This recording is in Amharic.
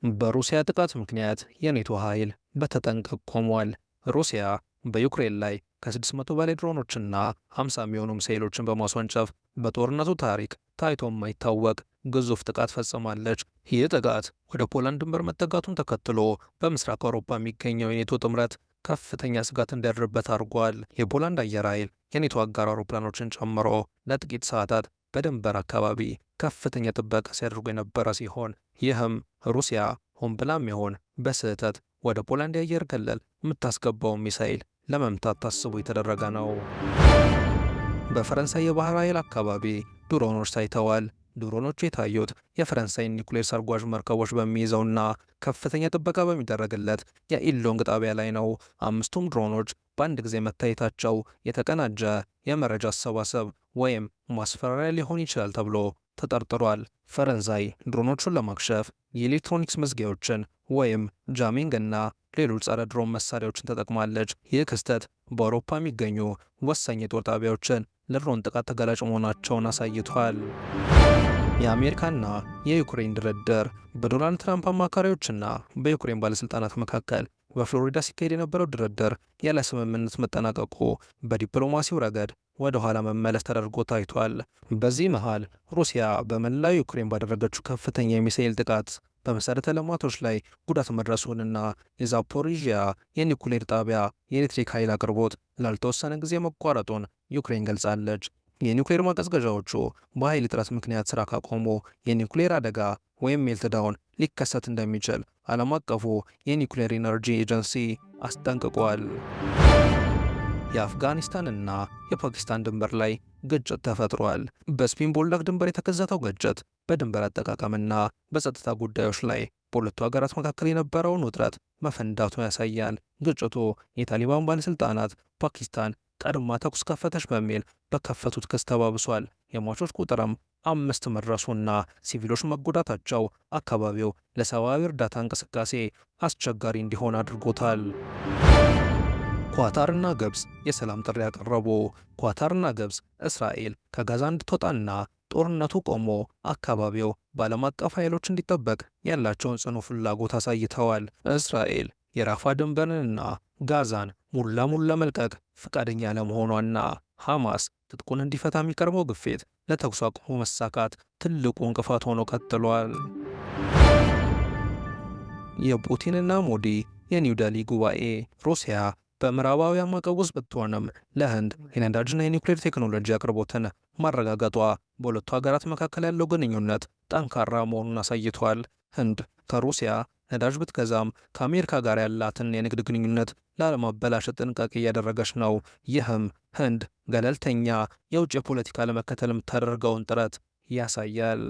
በሩሲያ ጥቃት ምክንያት የኔቶ ኃይል በተጠንቀቅ ቆሟል። ሩሲያ በዩክሬን ላይ ከ600 በላይ ድሮኖችና 50 የሚሆኑ ሚሳኤሎችን በማስወንጨፍ በጦርነቱ ታሪክ ታይቶ የማይታወቅ ግዙፍ ጥቃት ፈጽማለች። ይህ ጥቃት ወደ ፖላንድ ድንበር መጠጋቱን ተከትሎ በምስራቅ አውሮፓ የሚገኘው የኔቶ ጥምረት ከፍተኛ ስጋት እንዲያድርበት አድርጓል። የፖላንድ አየር ኃይል የኔቶ አጋር አውሮፕላኖችን ጨምሮ ለጥቂት ሰዓታት በድንበር አካባቢ ከፍተኛ ጥበቃ ሲያደርጉ የነበረ ሲሆን፣ ይህም ሩሲያ ሆን ብላም ይሆን በስህተት ወደ ፖላንድ የአየር ክልል የምታስገባውን ሚሳኤል ለመምታት ታስቦ የተደረገ ነው። በፈረንሳይ የባህር ኃይል አካባቢ ድሮኖች ታይተዋል። ድሮኖቹ የታዩት የፈረንሳይ ኒውክሌር ሰርጓጅ መርከቦች በሚይዘውና ከፍተኛ ጥበቃ በሚደረግለት የኢሎንግ ጣቢያ ላይ ነው። አምስቱም ድሮኖች በአንድ ጊዜ መታየታቸው የተቀናጀ የመረጃ አሰባሰብ ወይም ማስፈራሪያ ሊሆን ይችላል ተብሎ ተጠርጥሯል። ፈረንሳይ ድሮኖቹን ለማክሸፍ የኤሌክትሮኒክስ መዝጊያዎችን ወይም jamming እና ሌሎች ጸረ ድሮን መሳሪያዎችን ተጠቅማለች። ይህ ክስተት በአውሮፓ የሚገኙ ወሳኝ የጦር ጣቢያዎችን ለድሮን ጥቃት ተጋላጭ መሆናቸውን አሳይቷል። የአሜሪካና የዩክሬን ድርድር። በዶናልድ ትራምፕ አማካሪዎችና በዩክሬን ባለሥልጣናት መካከል በፍሎሪዳ ሲካሄድ የነበረው ድርድር ያለ ስምምነት መጠናቀቁ በዲፕሎማሲው ረገድ ወደ ኋላ መመለስ ተደርጎ ታይቷል። በዚህ መሃል ሩሲያ በመላው ዩክሬን ባደረገችው ከፍተኛ የሚሳኤል ጥቃት በመሠረተ ልማቶች ላይ ጉዳት መድረሱንና የዛፖሪዥያ የኒኩሌር ጣቢያ የኤሌክትሪክ ኃይል አቅርቦት ላልተወሰነ ጊዜ መቋረጡን ዩክሬን ገልጻለች። የኒውክሌር ማቀዝቀዣዎቹ በኃይል እጥረት ምክንያት ስራ ካቆሙ የኒውክሌር አደጋ ወይም meltdown ሊከሰት እንደሚችል ዓለም አቀፉ የኒውክሌር ኢነርጂ ኤጀንሲ አስጠንቅቋል። የአፍጋኒስታንና የፓኪስታን ድንበር ላይ ግጭት ተፈጥሯል። በስፒን ቦልዳክ ድንበር የተከሰተው ግጭት በድንበር አጠቃቀምና በጸጥታ ጉዳዮች ላይ በሁለቱ ሀገራት መካከል የነበረውን ውጥረት መፈንዳቱን ያሳያል። ግጭቱ የታሊባን ባለሥልጣናት ፓኪስታን ቀድማ ተኩስ ከፈተች በሚል በከፈቱት ክስ ተባብሷል። የሟቾች ቁጥርም 5 መድረሱና ሲቪሎች መጎዳታቸው አካባቢው ለሰብአዊ እርዳታ እንቅስቃሴ አስቸጋሪ እንዲሆን አድርጎታል። ኳታርና ግብፅ የሰላም ጥሪ ያቀረቡ። ኳታርና ግብፅ እስራኤል ከጋዛ እንድትወጣና ጦርነቱ ቆሞ አካባቢው በዓለም አቀፍ ኃይሎች እንዲጠበቅ ያላቸውን ጽኑ ፍላጎት አሳይተዋል። እስራኤል የራፋ ድንበርንና ጋዛን ሙሉ ለሙሉ ለመልቀቅ ፈቃደኛ ያለመሆኗና ሐማስ ትጥቁን እንዲፈታ የሚቀርበው ግፊት ለተኩስ አቁሙ መሳካት ትልቁ እንቅፋት ሆኖ ቀጥሏል። የፑቲንና ሞዲ የኒው ዴሊ ጉባኤ። ሩሲያ በምዕራባውያን ማዕቀብ ውስጥ ብትሆንም ለህንድ የነዳጅና የኒውክሌር ቴክኖሎጂ አቅርቦትን ማረጋገጧ በሁለቱ ሀገራት መካከል ያለው ግንኙነት ጠንካራ መሆኑን አሳይቷል። ህንድ ከሩሲያ ነዳጅ ብትገዛም ከአሜሪካ ጋር ያላትን የንግድ ግንኙነት ላለማበላሸት ጥንቃቄ እያደረገች ነው። ይህም ህንድ ገለልተኛ የውጭ ፖለቲካ ለመከተል የምታደርገውን ጥረት ያሳያል።